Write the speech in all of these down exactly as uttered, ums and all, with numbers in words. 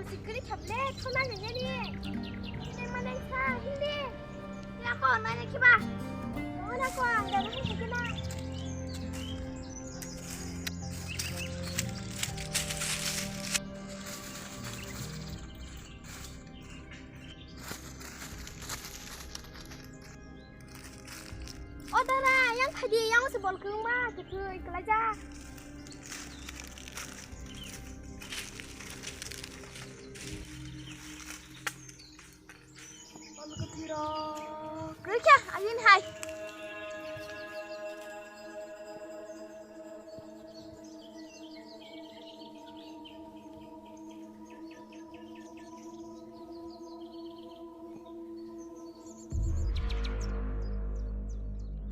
Sikri chaple thona nene ni. Sine mane sa hindi. Ya ko nane kiba. Mana ko ang dana kena. O dara, yang phadi, yang se bol kwrwngma, kwthwi kwlaijak. Bol kwthwi rok. Kwrwikha, ayun hai.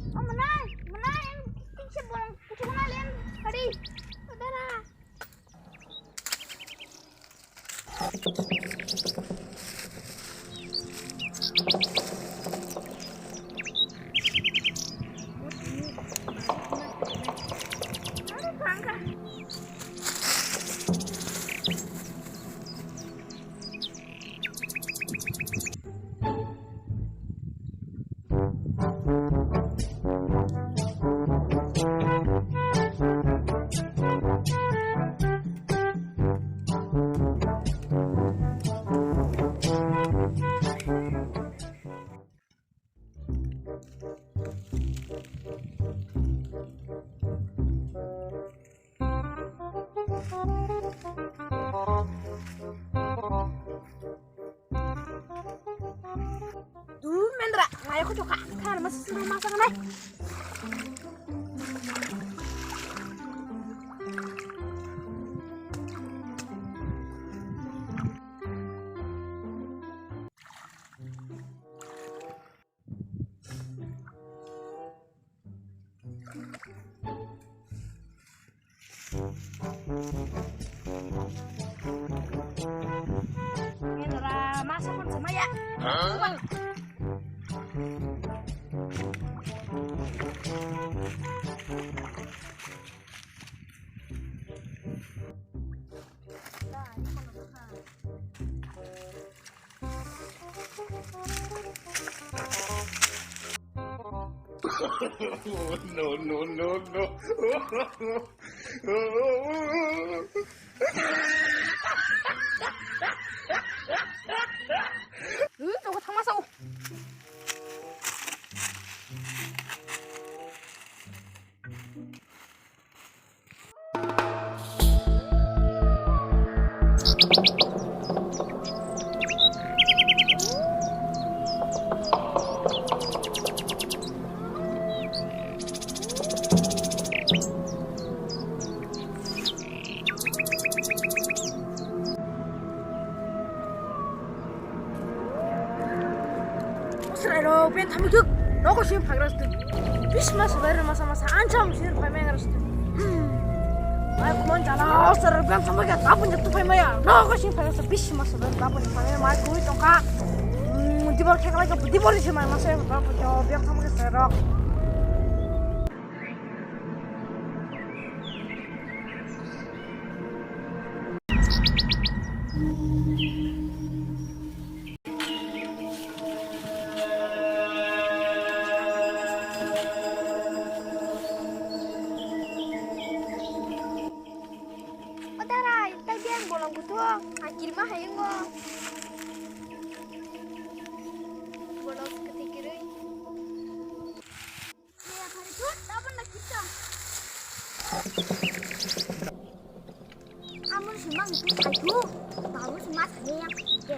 O manai, manai, ang tingse bolong kuchukna len, hadi, udara. Du mendra, ngai ko choka, khar mas suru masa kanai. Masa pun sama ya. No, no, no, no. Hmm, tunggu, tangma sao. Chwrai rok ben thamwi kuk nogo simi phagra stu. Bisma swbai rw masa masa ancham sir phai mai ngar stu. Ai khon jala chwrai rok ben thamwi kuk tabun jatu phai maya nogo simi phagra stu. Bisma swbai tabun phai mai mai khui tongkha. Dibor khekla khe dibor ni se mai masa tabun jo ben thamwi kuk chwrai rok. O darai, tai biyang bolong kutu, ang kirima hayungo. Bolong kete kirui. Amo si mang tu sai tu, baru si mas ni yang tu.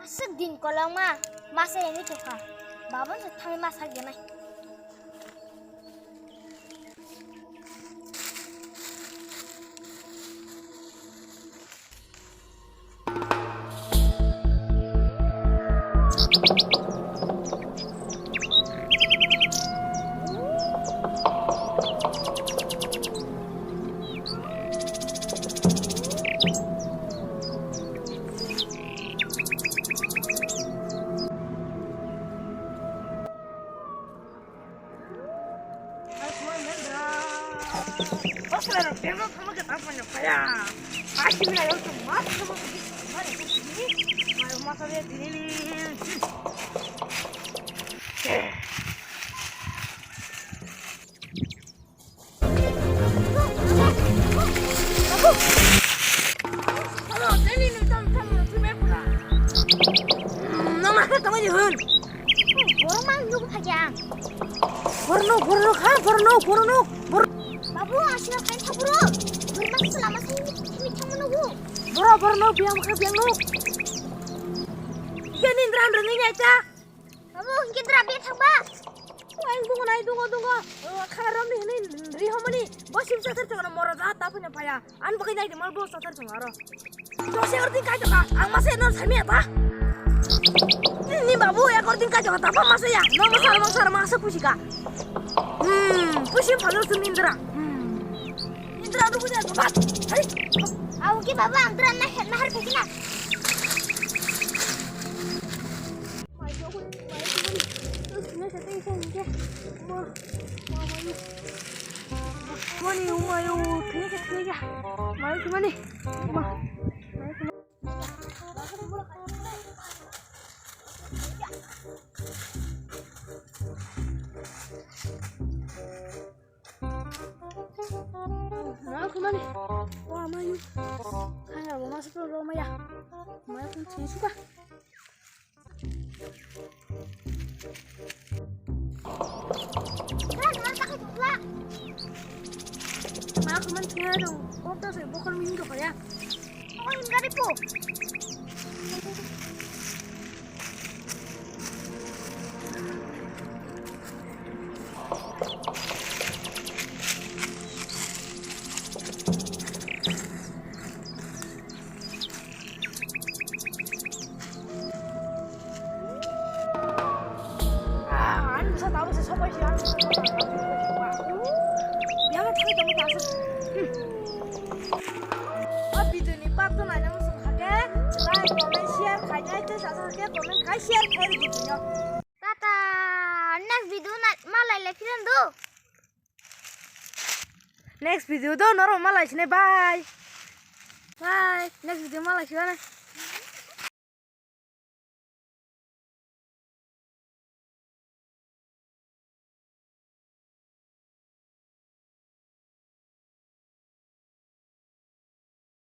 Aswk din kolokma masa ini tukha, babon se thangwi masa genai. Nang ma kha tongmani hwn. Borok mang nugwi phai ang. Borok nuk, borok nuk, ha, borok nuk, borok nuk, borok. Babu, asina kain thaburo. Borok mang sala ma sini thimi thangma nugo. Borok, borok nuk, biang kha biang nuk. Iya ni ndra ndra ni nyai ta. Babu, hingke dra be thangba. Ai dungo nai dungo dungo. Khana romni hini ri homani. Bo sim sathar chakna mora ja ta punya paya. An bagai nai de mal bo sathar chakna aro. Jose ordi kai ta. Ang mase no sami ta. Ni babu ya ordi kai ta. Ba mase ya. No masa masa masa pusika. Hmm, pusi phalo sum indra. Hmm. Indra du punya ba. Hai. Au ki babu ang dra na na har pekina. Mani, umayo, kaya, kaya. Mani, mani. Ma. Mani, mani. Wa, mayu. Kaya, wa, masuk ke rumah ya. Mayu, kun, sini suka. Mak man kaya dong, kok ta se bokol min do kaya. Oi, gari po. Ah, ani bwsa tabuk se sopai se, ani bwsa tabuk se sopai se. Biyang thangwi tongo ta aswk. Hmm. O video ni part two naina muchung kha khe like, comment, share khainai tei chajak khe comment khai share khai rwdi bino. Tata, next video na malai le phiran do. Next video do norok malai sinai, bye. Bye. Next video malai sinai.